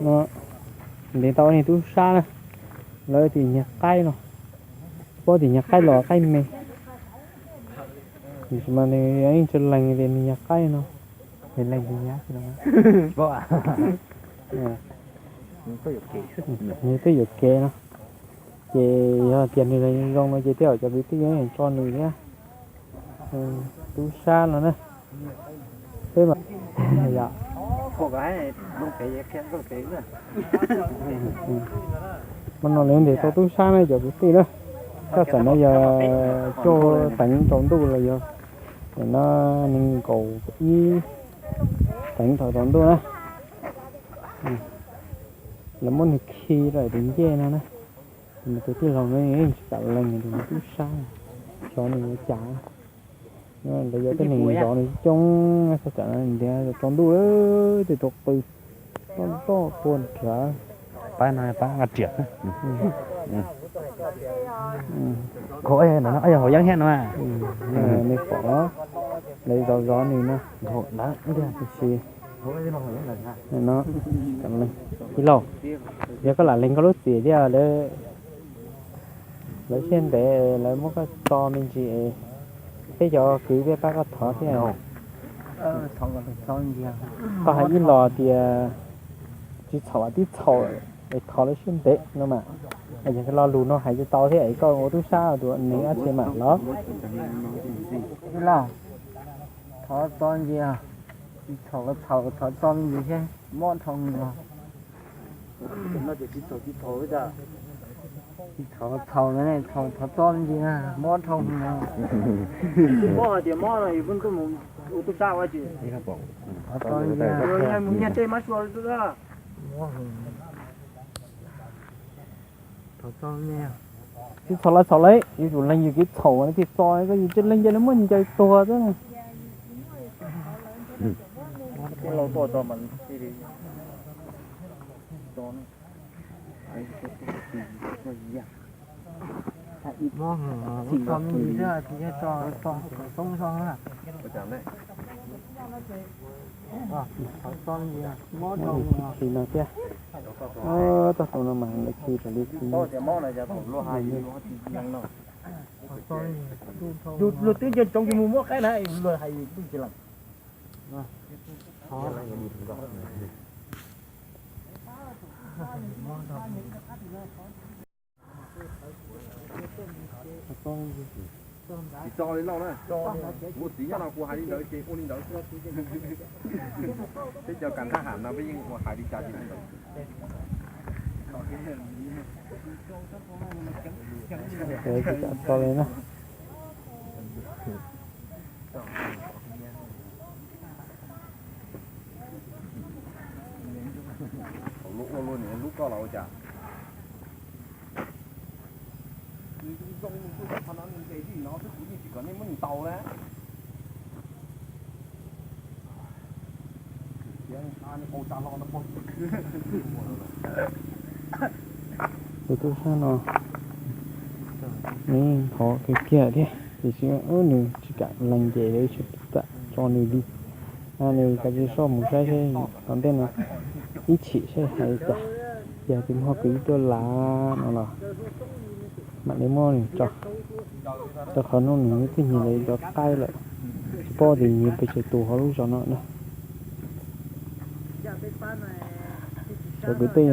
No, ntev tau niag tub sab na, lawv tias nyiag qaib no, paub tias nyiag qaib los qaib me. Tab sis mas nws yeej tsis lees tias nws nyiag qaib no, nws lees tias nyiag xwb no. Nws twb yuam kev no, ces yog tias nws zoo no ces tej zaum cov kwv tij yeej tso nws thiab. Tub sab no na. Peb mas, yog, hmo no lawv ntes tau tub sab na cov kwv tij na. Txoj xeem no yog coj teev rau ntuj los yog no, nees nkaum ib teev thaum rau ntuj na. Lawv muab nws khi rau tus ncej no na. Tus tij laug no yeej tsis kam lees tus tub sab, xyov nws yuav cas. Lawv yuav tej neeg zov nws coob, txog tam no ntiav tsaus ntuj lawm, tej tus qw loj loj puag nrad. Pab no pab nqa riam. Yog hauv yeeb thiab no. Nws pom lawv zov zov nws no. Tiam sis no, tij laug, yog koj lam lees koj lub txim thiab lawv, lawv siab ntev lawv muab koj tso me ntsis, peb cov kwv peb pab koj thov thiab. Koj hais ib los tias tsis txhaum los tib txhaum, es thov lawv siab ntev no mas. Yog lo lus no hais tsis tau thiab es koj ua tub sab tus neeg dab tsi mam los. Tij laug, thov txo ntsis, tsis txhaum los txhaum, thov txo me ntsis thiab, mob dhau no. Tsis txhaum los txhaum, thov txo me ntsis, mob dhau no. Mob hais tias mob no yus pheej tuaj mus ua tub sab ua dab tsi? Thov txo me ntsis. Yog mus nyiag tej mab sua. Thov txo me ntsis. Tsis txhaum los txhaum lauj, yuav tsum lees yus kev txhaum no thiaj txo, koj yus tsis lees ces lawv muab ncaws tuag xwb. Mob heev, txo me ntsis xwb, tsis yog tso, txo txoob zog na. Thov txo me ntsis, mob dhau no. Khi no thiab. Txog tus no mas lawv khi raws li khi. Luag twb nco ntsoov yus mus muab qaib na, luag hais yus twb tsis lees. Tsis txo li lauj na, kuv txiv nyob no kuv hais li ntawd ces ua li ntawd xwb. Peb cov kam thab ham no peb yeej ua hais li cas ces ua ntawd. Tsis kam txo li na. Lub ua luaj niam lub koj los ua cas? Nws zoo nws tuaj txog qhov no nws ntes li no xwb kuv yeej tsis kom nej muab nws ntaus na. Tus tub sab no nws thov kiag kiag thiab tiam sis nws tsis kam lees ces lawv tsis kam tso nws li. Nws kav tsij soj mus saib seb tom ntej no ib chim saib hais li cas, yog tus muaj kwv tuaj lav no los mam li muab nws tso. Rau qhov hnub nws twb nyiag lawv cov qaib lawm, tsis paub tias nyiag pes tsawg tus hauv lub zos no na. Cov kwv tij,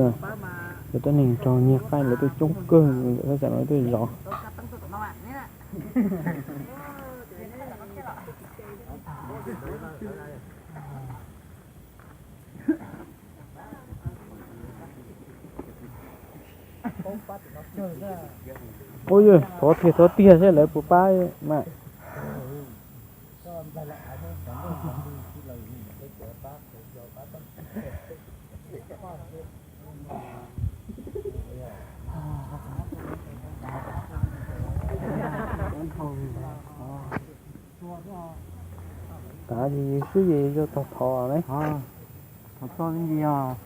cov tib neeg raug nyiag qaib lawv tuaj coob kawg, lawv txawm lawv tuaj zov. Ua yog thov tiag thov tiag seb lawv puas pab mas. Tav yus swb ces yus tau thov ne. Thov txo me ntsis os.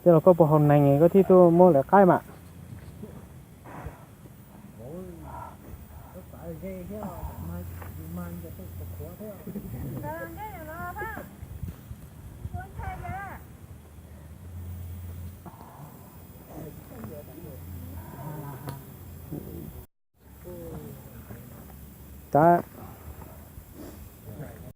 Los koj puas haus neeg koj thiaj tuaj muab lawv qaib mas? Tab